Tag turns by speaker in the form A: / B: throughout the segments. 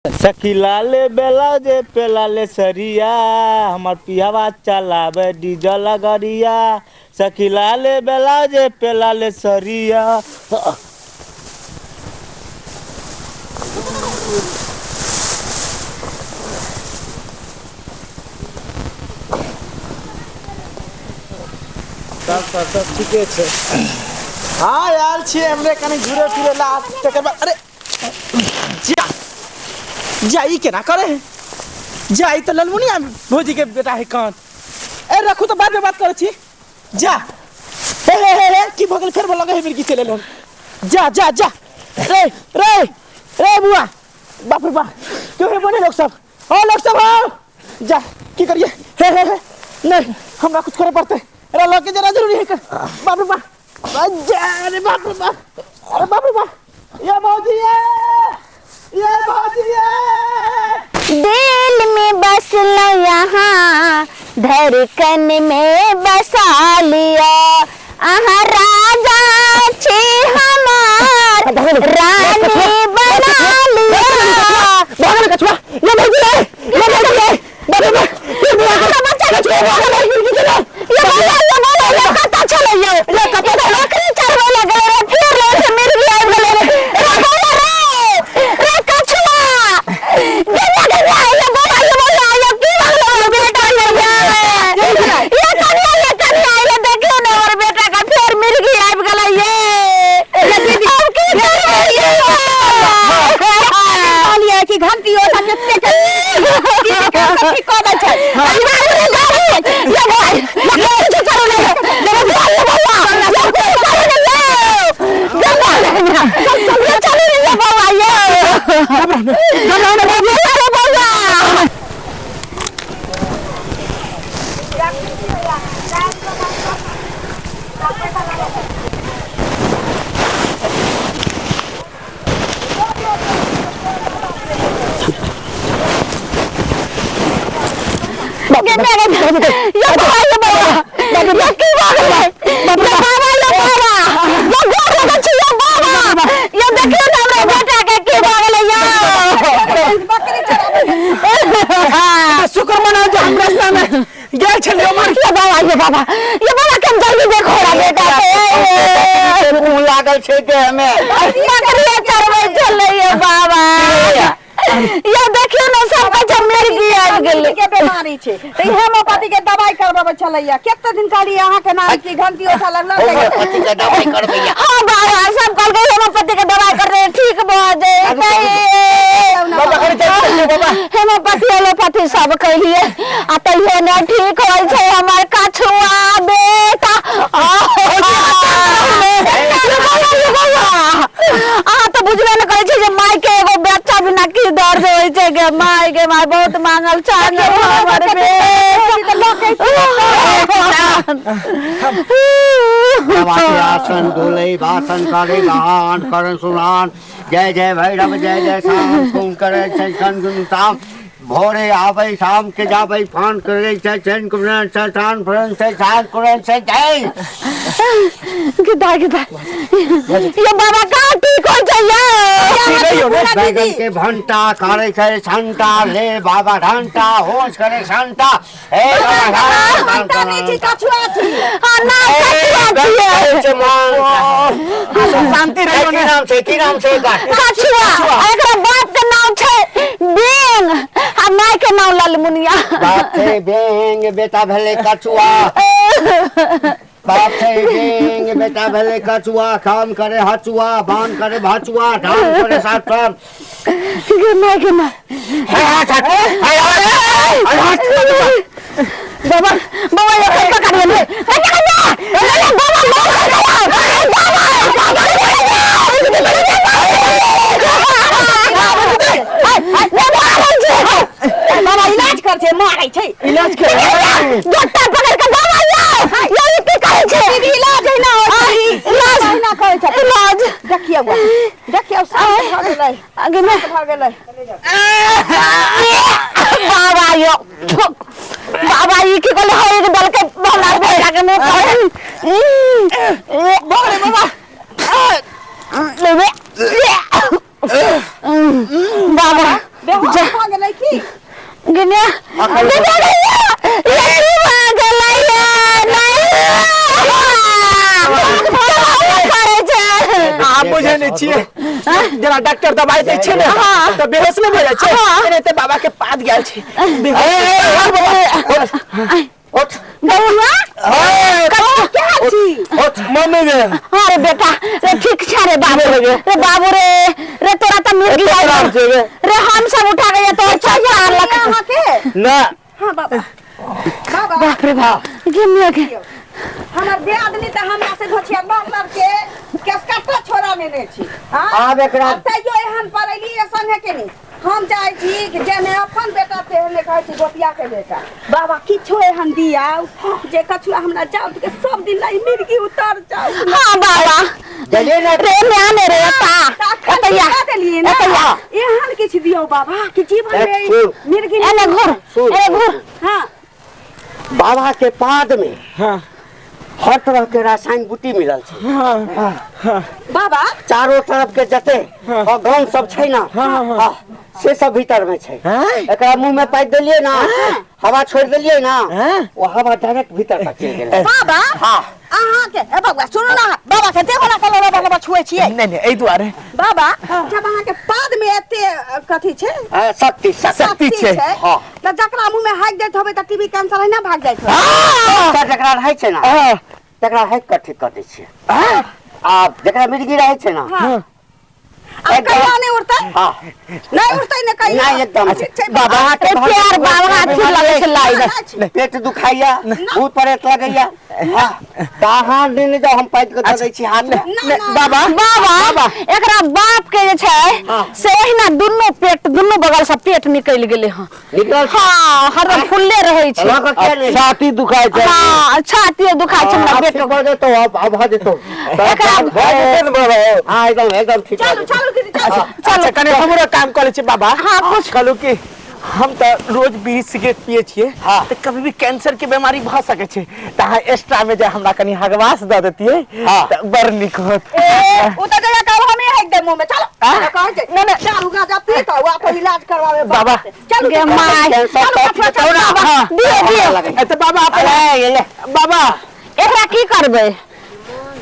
A: सखी लाले बेलाजे पे लाले सरिया, हमर पियावा चलावे डीजल गड़िया। सखी लाले बेलाजे पे लाले सरिया।
B: सब सब सब ठीके छै। हाँ, आयल छियै हमरे कनि घुरे फिरे ला, तकर बाद अरे जा जा, ई केना करे है जा, ई तऽ ललमुनिया भौजी के बेटा है कान। ए रखू, तऽ बाद में बात करै छी। जा, हे हे हे हे, की भऽ गेल? फेर लगे है मिर्गी चलि एलहुँ। जा जा जा, रे रे रे बुआ, बाप रे बाप, क्यों है बोले लोग सब, ओ लोग सब हो जा, की करिए? हे हे हे, नहीं, हमरा कुछ करे पड़ते। अरे लगे जरा जरूरी है कर। बाप रे बाप, जा, अरे बाप रे बाप, अरे बाप रे बाप, ये भौजी, ये भौजी, ये
C: दिल में बसलो यहाँ, धड़कन में बसा लिया। अहाँ राजा छी हमार, रानी बना लिया।
B: भागल कछुआ, ये भौजी रे, ये भौजी रे, बाप रे बाप, ये बुआ
C: बच्चा
B: कछुआ भागल है, मुर्गी चलो।
C: ये बोला, ये बोला, ये कत्ता छलै यौ? ये कत्ता बकरी चरबै लए गेलै रे, फिर रे से मिर्गी आबि गेलै रे। रे बोला रे, रे कछुआ गया गया। ये बोला, ये बोला, ये की भगलै हमर बेटा ये? ये कनिया, ये कनिया, ये देखियौ ने हमर बेटा के फेर मिर्गी आबि गेलै ये। अब की करबै ये?
D: कहलियै कि घंटी ओठा कते ठीक कऽ दै छै।
C: ये भाई, ये कुछ करो नहीं, ये भैया, ये भैया, ये कुछ करो नहीं, ये चल चल, ये चलो रे, ये बउआ, ये रे बउआ। गे मेरे, ये भाई, ये बउआ, ये की भऽ गेलै? ये बाबा, ये बाबा, ये गोर लगै छी, ये बाबा, ये देखियौ ने हमरा बेटा के की भऽ गेलै यौ।
B: शुक्र मनाओ जो हम रास्ता में गेल छलियै उमर।
C: ये बाबा, ये बाबा, ये बाबा, कम जल्दी देखो हमरा बेटा के।
A: मुँह लागल छै देह में।
C: बकरिया चरबै छलै ये बाबा। ये देखियौ ने, सब बच्चा मिर्गी आबि गेलै।
D: के बीमारी छै तऽ ई होम्योपैथी के दवाई करबाबै छलैया। कते दिन कहलियै अहाँके नाम की घंटी ओठा लगल।
A: होम्योपैथी के दवाई करबैया?
C: हाँ बाबा, सब कहलकै होम्योपैथी के दवाई करतै ठीक भऽ जेतै।
B: बाबा कनि चल बाबा।
C: होम्योपैथी एलोपैथी सब कहिए आ तैयो नहि ठीक होइ छै हमर कछुआ बेटा। अहाँ तऽ बुझबे ने करै छी जे माय के एगो बच्चा बिना की दर्द होइ छै। गे माय, गे माय, बहुत मांगल चांगल हमर बेटा।
E: आसन धोलै भाषण करे गान करन सुनान, जय जय भैरव जय जय श्याम, तुम करे छै गुण शाम, भोरे आबै शाम के जाबै, फान करे छै चैन कुरन छै शान फरन छै शान कुरन छै जय।
C: गिदा गिदा, ये बाबा कहाँ ठीक हो जाइए?
E: बैगन के भंटा करे छै संता, ले बाबा घंटा होश करे संता, हे बाबा
D: घंटा नहि छी, कछुआ छी।
C: हाँ ना, कछुआ छियै।
B: शांति रहियो
E: की
B: ने।
E: नाम छै, की नाम छै एकर?
C: कछुआ। एकरा बाप के नाम छै बेंग आ माय के नाम ललमुनिया।
E: बाप छै बेंग, बेटा भेलै कछुआ। बाप छै बेंग, बेटा भेलै कछुआ, काम करे हचुआ, बान करे भाचुआ, धान करे सात।
C: गे माय, गे माय। बाबा, बाबा, ये पकड़ ले, पकड़ ले बाबा, बाबा, बाबा,
D: बाबा इलाज कर छै, मारै छै।
B: इलाज कर
C: गोटा पकड़ के बाबा यौ, यौ, ई की करै छै?
D: दीदी, इलाज है ना?
C: इलाज
D: ना करै छै।
C: इलाज।
D: देखियौ, देखियौ, शांत भऽ गेलै।
C: आगे में
D: भऽ गेलै।
C: बाबा यौ, बाबा, ई की कहले? हर एक दल के हमरा बेटा के मुंह पर।
B: बाबा रे बाबा।
C: बाबा।
D: बेहोश भऽ गेलै की?
C: गिनिया गिनिया गिनिया ये की भऽ गेलै ये? नहीं करै छै।
B: अहाँ बुझै नहि छियै, जेना डॉक्टर दवाई दै छै ने तऽ बेहोश नहि भऽ जाइ छै, एनाहिते बाबा के पात गेल छै।
E: उठ।
C: बउआ
D: केहन छी?
E: उठ।
A: मम्मी गे।
C: अरे बेटा रे, ठीक छै रे बाबू, रे बाबू रे, रे तोरा तऽ मिर्गी
A: आराम छै गे।
C: रे, हम सब उठा के तोर 4 लाख
D: अहाँके
A: ना।
D: हाँ बाबा, बाबा।
C: बाप रे बाप, गिनिया के
D: हमर दियादनी तऽ हमरा से घोचिया मार के केस कट्टा छोड़ा नेने छी। हाँ?
E: आब एकरा-
D: आब तैयो एहन पड़ैली संगे के नहीं। हम चाहै छी कि जेहने अपन बेटा तेहने कहै छी गोतिया के बेटा। बाबा किछो एहन दियाउ जे कछुआ हमरा जाउ के सब दिन लाई मिर्गी उतर जाउ।
C: हाँ बाबा।
E: देलियै ने।
C: रे म्या रे एता एतैया
D: दऽ देलियै ने।
C: एतैया।
D: एहन किछु दियौ बाबा कि जीवन में
E: ए, सुन।
D: मिर्गी
C: एने घुर।
E: सुन।
C: एने घुर।
D: हाँ।
E: बाबा के पाद में
B: हाँ।
E: हर तरह के रासायन बूटी मिलल छै।
D: बाबा।
E: चारों तरफ के जते और गांव सब छै ना, हाँ, से सब भीतर में छै। एकरा मुंह में पाइप देलियै ना, हवा छोड़ देलियै ना, वो हवा डायरेक्ट भीतर तक चलि गेलै।
D: बाबा।
E: हाँ।
D: अहाँके ए बौआ सुनू ना, बाबा के देखो ना कलर बाबा छुए छियै।
B: नहि नहि, एहि दुआरे।
D: बाबा, जब अहाँके पाद में एते कथी छै?
E: शक्ति, शक्ति।
B: शक्ति छै।
E: हाँ।
D: तऽ जकरा मुंह में हाकि दैत होबै तऽ टीबी कैंसर है ना भाग जाइत होबै।
E: कैंसर जकरा रहै छै ना, तकरा हाकि कऽ ठीक कऽ दै छियै। आ जकरा मिर्गी रहै छै ना,
D: आ कहिया नहि उड़तै?
E: हाँ।
D: नहि उड़तै ने कहिया?
E: नहि, एकदम।
D: ठीक छै।
E: बाबा
C: ए प्यार बाबा अथी लगै छै लाइ।
E: पेट दुखाइया, भूत प्रेत लगैया, हाँ, तऽ अहाँ लेने जाउ, हम पाइप के दऽ दै छी हाथ में।
D: ना, ना।
B: बाबा।
C: बाबा, एकरा बाप के जे छै
E: हाँ।
C: से ओहिना दुनू पेट, दुनू बगल से पेट निकलि गेलै हँ।
E: निकल।
C: हाँ, हरदम फुल्ले रहै छै।
E: लऽ कऽ किया नहि?
A: छाती दुखाइ छै।
C: हाँ, छातियो दुखाइ छै हमरा
E: आब
C: बेटो।
E: ठीक भऽ जेतौ, आब आब भऽ जेतौ।
C: एकरा
A: भऽ जेतै ने बाबा?
E: हाँ, एकदम एकदम ठीक भऽ
D: चलू
E: जेतौ।
D: चलू दीदी, चलू।
B: अच्छा, कनि हमरो काम करै छी बाबा।
C: हाँ, कुछ।
B: कहलू कि हम तऽ रोज बीड़ी सिगरेट पिए छियै,
E: हाँ।
B: तऽ कभी भी कैंसर के बीमारी भऽ सकै छै, तऽ अहाँ एक्स्ट्रा में जे हमरा कनि हगवास दऽ देतियै
E: हाँ।
B: तऽ बड़ नीक होत।
D: ए, उ तऽ जहिया कहब हमे हाकि देब मुँह में, चलो। कहै छै
B: नहि, नहि।
D: दारू गांजा पी कऽ वा तो इलाज करवावे
B: बाबा।
D: चलू
C: गे my.
E: Cancer
D: चलू,
E: तऽ
D: कछुआ,
E: जेतौ ना।
D: चलू।
B: हाँ।
C: दियौ दियौ।
B: ए तऽ बाबा अपन
E: अरे, ले।
B: बाबा।
C: एकरा की करबै?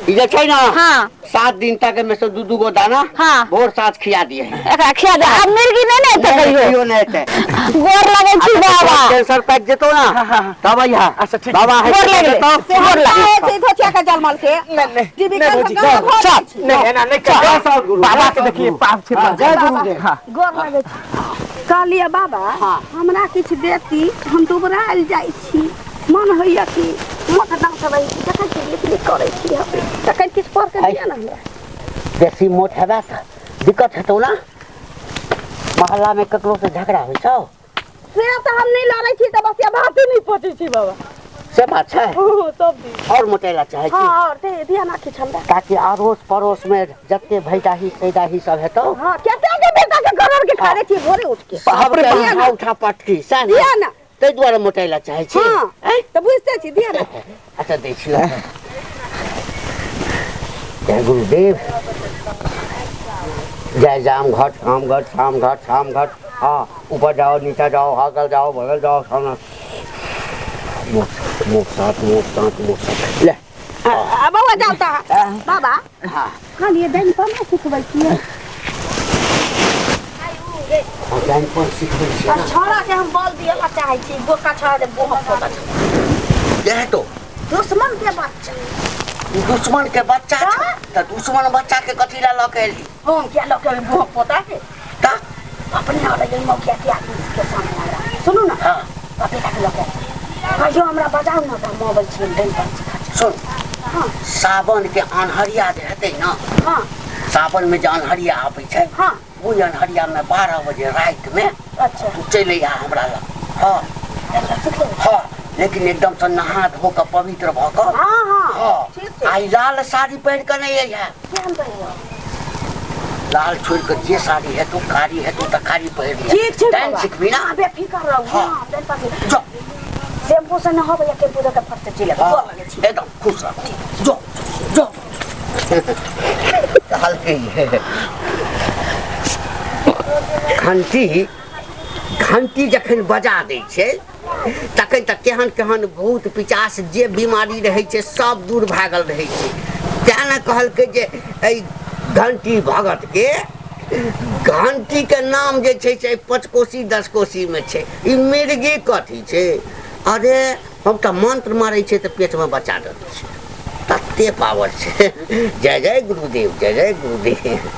E: ई जे छै ना,
C: हाँ।
E: 7 दिन तक एहिमे से 2-2 गो दाना
C: हाँ।
E: भोर साँझ खिया दिए।
C: एकरा खिया दे, आब मिर्गी नहि ने एतै कहियो।
E: कहियो नहि एतै।
C: गोर लगै छी बाबा।
E: कैंसर पाकि जेतौ ना तब अइहा।
B: अच्छा, ठीक।
E: बाबा
C: गोर
E: हाकि
C: लगलै।
E: देतौ।
C: गोर लगलै।
D: छै धोचिया के जलमल के।
B: नहि नहि
D: टीबी
B: नहि
D: कैंसर
B: भौजी,
D: कहाँ भऽ
B: चल,
D: जाइ छै?
B: नहि एना नहि कर।
E: जय सद्गुरु,
B: बाबा
E: जय
B: के देखिए
E: सद्गुरु।
B: पाप छै।
E: हाँ, जय गुरुदेव।
B: हाँ।
D: गोर लगै छी। कहलियै बाबा,
E: हाँ।
D: हमरा किछु देती, हम दुबरायल जाइ छी, मन होइया कि मोट दाँत रहै छी, देखै छी लिखली करै छी हम, तऽ कनि किछु पढ़ के दिअ ने हमरा।
E: बेसी मोट हेबा तऽ दिक्कत हेतौ ना, मोहल्ला में ककरो से झगड़ा होइ छौ?
D: से तऽ हम नहि लड़ै छी, तऽ बस भाते नहि पचै छी बाबा।
E: से बात छै?
D: ओ सब दिन।
E: और मोटेला चाहै छी?
D: हाँ, और दे दिअ ना किछु हमरा।
E: ताकि अड़ोस पड़ोस में जते भैदाही सैदाही सब हेतौ।
D: हाँ, कते के बेटा के गरर के खा दै छी भोरे उठ के।
E: सबके
D: दिअ
E: उठा
D: ना।
E: उठा पटकी सएह ने?
D: दिअ ना।
E: ताहि दुआरे मोटेला चाहै छी?
D: हाँ, तऽ बुझिते छी, दिअ ना।
E: अच्छा, दै छी। जय गुरुदेव, जय जाम घट शाम घट शाम घट शाम घट। हाँ, ऊपर जाओ, नीचा जाओ, आगल जाओ, बगल जाओ, सामने। मोट मोट सात मोट सात मोट सात ले।
D: आ बौआ जाउ तऽ बाबा।
E: हाँ।
D: कहलियै डाइन पर नहि सिखबै छियै?
E: हाँ, डाइन पर सिखबै छियै
D: आ
E: ना।
D: छौड़ा के हम बल दिअ ला चाहै छी, गोका छौड़ा जे बोहक पोता छै।
E: देह तो
D: दुश्मन के बच्चा।
E: दुश्मन के बच्चा छै तऽ दुश्मन बच्चा के कथी ला लऽ के एली?
D: हम किया लऽ के एबै बोहक पोता के?
E: तऽ
D: अपने आबै गेल मौकिया के आदमी के सामने हमरा। सुनू ना।
E: हाँ।
D: बेटा के लऽ के कहियो हमरा बजाउ ना तऽ हम अबै छी डाइन पर सिखा।
E: सुन।
D: हाँ।
E: सावन के अन्हरिया जे हेतै ना,
D: हाँ।
E: सावन में जे अन्हरिया आबै छै,
D: हाँ।
E: ओहि अन्हरिया में 12 बजे राति में
D: अच्छा।
E: तू चलि अइहा हमरा लग। हाँ।
D: सीख लेबै।
E: हाँ, लेकिन एकदम से नहा धो कऽ पवित्र भऽ कऽ।
D: हाँ हाँ।
E: हाँ।
D: ठीक छै।
E: आ ई लाल साड़ी पहिर कऽ नहि अइहा।
D: केहन पहिरब?
E: लाल छोड़ि कऽ जे साड़ी हेतौ, कारी हेतौ तऽ कारी पहिर लिहे।
D: ठीक छै
E: डाइन
D: बाबा।
E: सिखबी ना?
D: हाँ, बेफिकर रहू।
E: हाँ।
D: हाँ, डाइन पर सिख।
E: जो।
D: शैम्पू से नहाबै या टेम्पू दऽ के फट से चलि आबै।
E: हाँ,
D: गोर लगै छी।
E: एकदम खुश रह, जो जो। कहलकै घंटी। घंटी जखन बजा दै छै तखन तऽ केहन केहन भूत पिचास जे बीमारी रहै छै सब दूर भागल रहै छै। तेँ ने कहलकै जे एहि घंटी भगतके घंटीके नाम जे छै से पचकोसी दसकोसीमे छै। ई मिर्गी कथी छै? अरे हम तऽ मंत्र मारै छै तऽ पेटमे बच्चा दऽ दै छै, तते पावर छै। जय जय गुरुदेव, जय जय गुरुदेव।